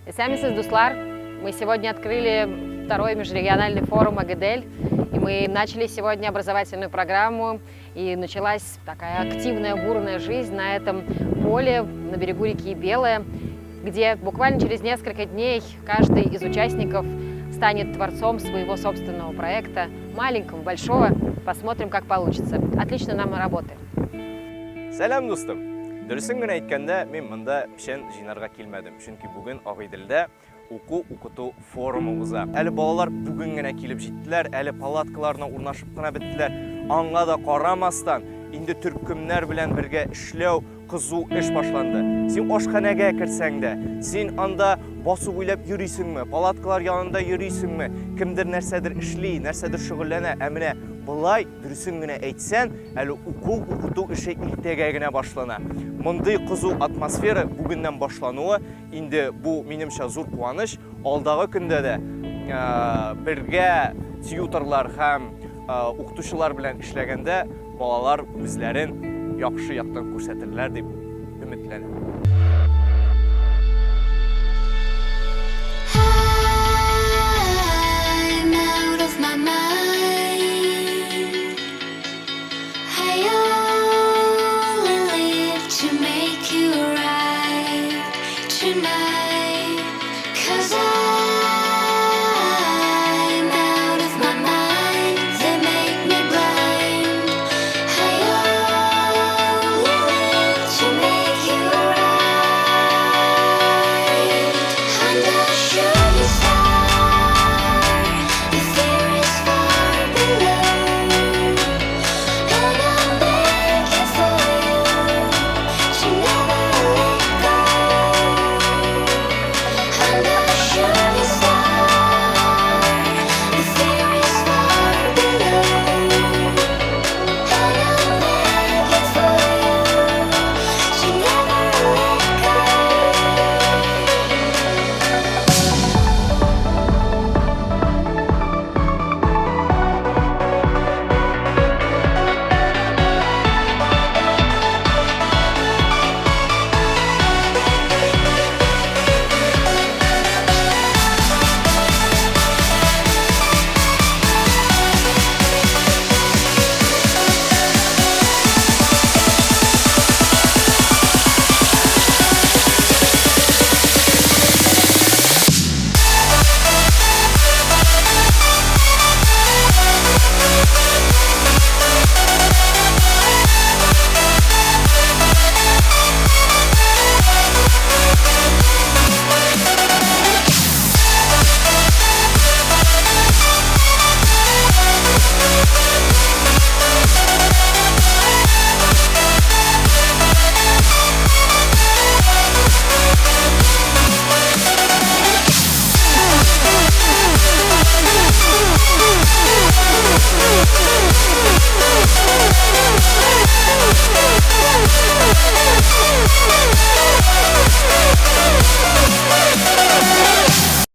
Исәнмесез, дуслар! Мы сегодня открыли второй межрегиональный форум Агидель. И мы начали сегодня образовательную программу. И началась такая активная, бурная жизнь на этом поле, на берегу реки Белая, где буквально через несколько дней каждый из участников станет творцом своего собственного проекта, маленького, большого. Посмотрим, как получится. Отлично нам работы. Сәлам, дустым! Дөресен генә әйткәндә, мин монда печән җыйнарга килмәдем, чөнки бүген Агыйделдә уку-укыту форумы уза. Әле балалар бүген генә килеп җиттеләр, әле палаткаларына урнашып кына беттеләр. Аңа да карамастан, инде төркемнәр белән бергә эшләү, кызу эш башланды. Син ашханәгә керсәң дә, син анда басу буйлап йөрисеңме, палаткалар янында йөрисеңме, кемдер нәрсәдер эшли, нәрсәдер шөгыльләнә. Ә менә болай, дөресен генә әйтсән, әле уку, укыту эше иртәгә генә башлана. Мондый кызу атмосфера бүгеннән башлануы инде бу минемчә зур куаныч. Алдагы көндә дә бергә тьюторлар һәм укытучылар белән эшләгәндә балалар үзләрен яхшы яктан күрсәтерләр дип өметләнәм.